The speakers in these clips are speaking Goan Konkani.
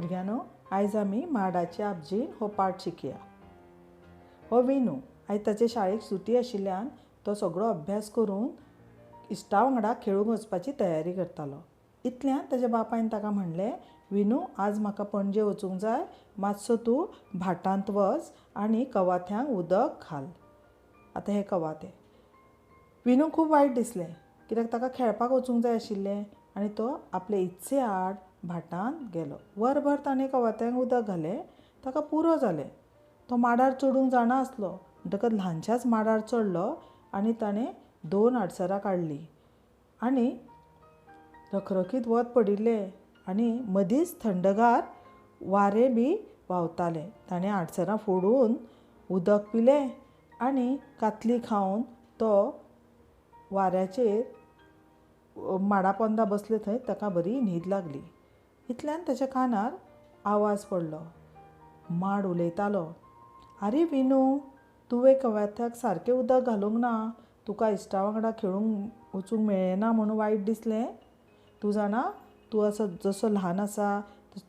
भुरग्यांनो, आयज आमी माडाचे आपजीण हो पाठ शिकया. हो विनू आयज ताचे शाळेक सुटी आशिल्ल्यान तो सगळो अभ्यास करून इश्टा वांगडा खेळूंक वचपाची तयारी करतालो. इतल्यान ताच्या बापायन ताका म्हणलें, विनू, आज म्हाका पणजे वचूंक जाय, मातसो तूं भाटांत वच आनी कवाथ्यांक उदक घाल. आतां हे कवाथे. विनू खूब वायट दिसलें, कित्याक ताका खेळपाक वचूंक जाय आशिल्लें आनी तो आपले इत्से आड भाटांत गेलो. वरभर ताणें कवाथ्यांक उदक घालें. ताका पुरो जालें. तो माडार चडूंक जाणा आसलो म्हणटकच ल्हानशाच माडार चडलो आनी ताणें 2 आडसरां काडलीं आनी रखरखीत वत पडिल्लें आनी मदींच थंडगार वारें बी व्हांवतालें. ताणें आडसरां फोडून उदक पिलें आनी कातली खावन तो वाऱ्याचेर माडा पोंदा बसले थंय ताका बरी न्हीद लागली. इतल्यान ताच्या कानार आवाज पडलो. माड उलयतालो, आरे विनू, तुवें कवाथ्याक सारकें उदक घालूंक ना, तुका इश्टा वांगडा खेळूंक वचूंक मेळ्ळें ना म्हणून वायट दिसलें. तूं जाणा, तूं असो जसो ल्हान आसा,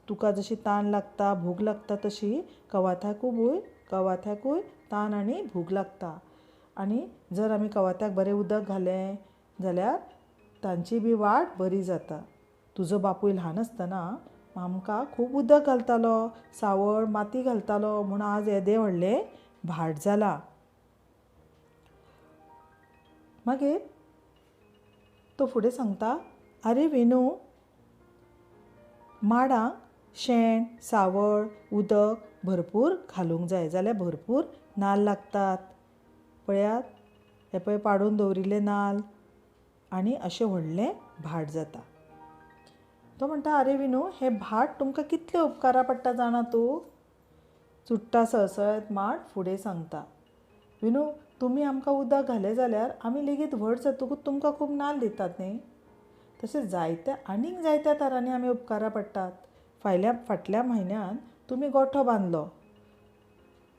तुका जशी तान लागता, भूक लागता, तशी कवाथ्याकूय तान आनी भूक लागता. आनी जर आमी कवाथ्याक बरें उदक घालें जाल्यार तांची बी वाट बरी जाता. तुजो बापूय ल्हान आसतना आमकां खूब उदक घालतालो, सावळ माती घालतालो, म्हूण आज येदें व्हडलें भाट जालां. मागीर तो फुडें सांगता, आरे विनू, माडांक शेण, सावळ, उदक भरपूर घालूंक जाय जाल्यार भरपूर नाल्ल लागतात. पळयात, हे पळय पाडून दवरिल्ले नाल्ल आनी अशें व्हडलें भाट जाता. तो म्हणटा, आरे विनू, हें भाट तुमकां कितलें उपकारा पडटा जाणा तूं. चुट्टा सळसळत माड फुडें सांगता, विनू, तुमी आमकां उदक घालें जाल्यार आमी लेगीत व्हड जातकूच तुमकां खूब नाल्ल दितात न्ही. तशें जायत्या आनीक जायत्या तरांनी आमी उपकारा पडटात. फाटल्या म्हयन्यान तुमी गोठो बांदलो,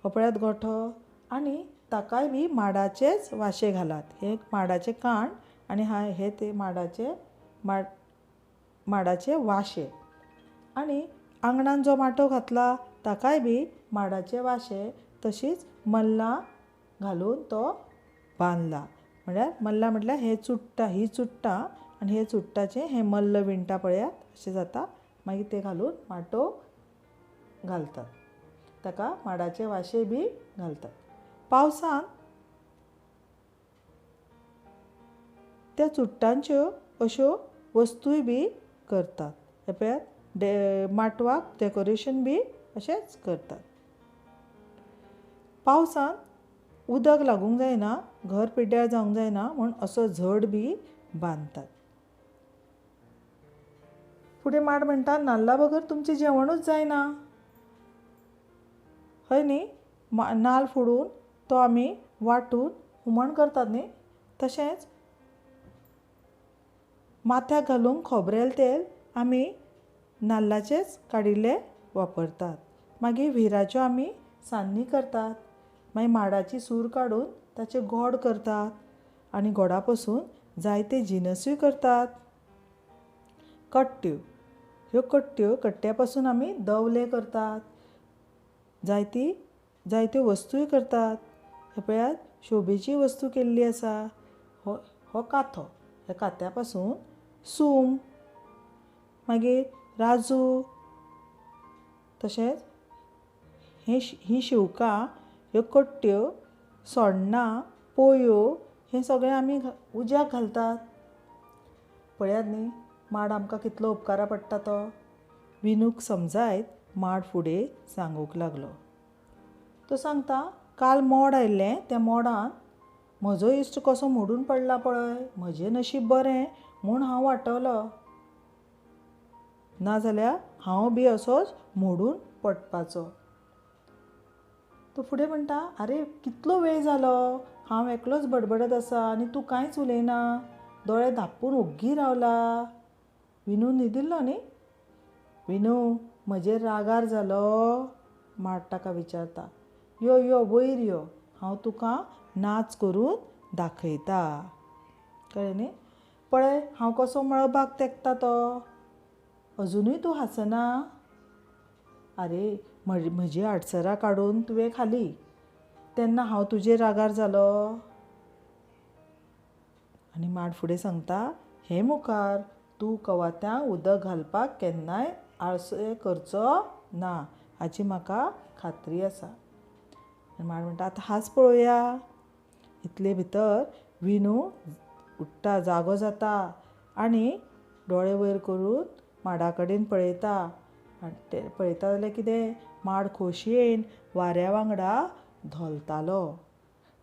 हो पळयात गोठो, आनी ताकाय बी माडाचेच वाशे घालात. हे माडाचें काण आनी हे ते माडाचे वाशे. आनी आंगणान जो माटो घातला ताकाय बी माडाचे वाशे, तशीच मल्लां घालून तो बांदला. म्हळ्यार मल्लां म्हटल्यार हे चुट्टां, ही चुट्टां आनी हे चुट्टाचें हें मल्ल विणटा पळयात, अशें जाता. मागीर ते घालून माटो घालतात, ताका माडाचे वाशे बी घालतात. पावसान त्या चुट्टांच्यो अश्यो वस्तूय बी करतात. हे पळयात, माटवाक डेकोरेशन बी अशेंच करतात. पावसान उदक लागूंक जायना, घर पिड्ड्यार जावंक जायना म्हूण असो झड बी बांदतात. फुडें माड म्हणटा, नाल्ला बगर तुमचें जेवणूच जायना, हय न्ही. नाल्ल फोडून तो आमी वांटून हुमण करतात न्ही. तशेंच माथ्याक घालूंक खोबरेल तेल आमी नाल्लाचेंच काडिल्लें वापरतात. मागीर व्हिराच्यो आमी सान्नी करतात. मागीर माडाची सूर काडून ताचें गोड करतात आनी गोडा पसून जायते जिनसूय करतात. कट्ट्यो, ह्यो कट्ट्यो, कट्ट्या पासून आमी दवले करतात, जायत्यो वस्तूय करतात. हे पळयात, शोबेची वस्तू केल्ली आसा. हो काथो, ह्या काथ्या पासून सूम, मागीर राजू, तशेंच ही शिवकां, ह्यो कट्ट्यो, सोण्णां, पोयो, हें सगळें आमी उज्याक घालतात. पळयात न्ही, माड आमकां कितलो उपकारा पडटा तो. विनूक समजायत माड फुडें सांगूंक लागलो. तो सांगता, काल मोड आयिल्लें, त्या मोडान म्हजो इश्ट कसो मोडून पडला पळय, म्हजें नशीब बरें म्हूण हांव वाटवलो, नाजाल्यार हांव बी असोच मोडून पडपाचो. तो फुडें म्हणटा, आरे कितलो वेळ जालो, हांव एकलोच बडबडत आसा आनी तूं कांयच उलयना, दोळे धांपून ओग्गी रावला. विनू न्हिदिल्लो न्ही. विनू, म्हजेर रागार जालो? माड ताका विचारता. यो यो वयर यो, हांव तुका नाच करून दाखयता. कळ्ळें न्ही. पळय हांव कसो मळबाक तेंकता तो. अजुनूय तूं हांसना. आरे म्हजी आडसरां काडून तुवें खाली तेन्ना हांव तुजेर रागार जालो. आनी माड फुडें सांगता, हे मुखार तूं कवाथ्यांक उदक घालपाक केन्नाय आळसो करचो ना हाची म्हाका खात्री आसा. आनी माड म्हणटा, आतां हांस पळोवया. इतले भितर विनू उठ्ठा, जागो जाता आनी दोळे वयर करून माडा कडेन पळयता. आनी ते पळयता जाल्यार कितें, माड खोशयेन वाऱ्या वांगडा धोलतालो.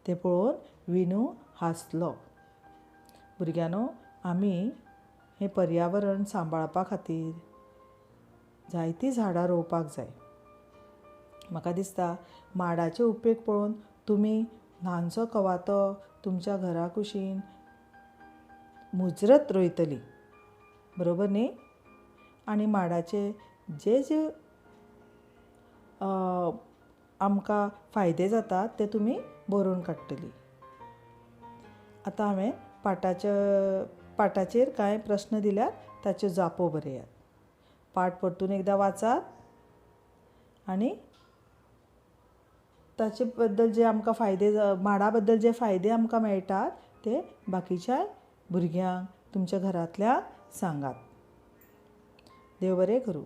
तें पळोवन विनू हांसलो. भुरग्यांनो, आमी हें पर्यावरण सांबाळपा खातीर जायतीं झाडां रोवपाक जाय. म्हाका दिसता माडाचे उपेग पळोवन तुमी ल्हानसो कवाथो तुमच्या घरा कुशीन मुजरत रोयतली, बरोबर न्ही? आनी माडाचे जे जे आमकां फायदे जातात ते तुमी बरोवन काडटली. आतां हांवें पाठाचेर कांय प्रस्न दिल्यात ताच्यो जापो बरयात. पाठ परतून एकदां वाचात आनी ताचे बद्दल जे आमकां फायदे, माडा बद्दल जे फायदे आमकां मेळटात ते बाकीच्या भुरग्यांक, तुमच्या घरांतल्यांक सांगात. देव बरें करूं.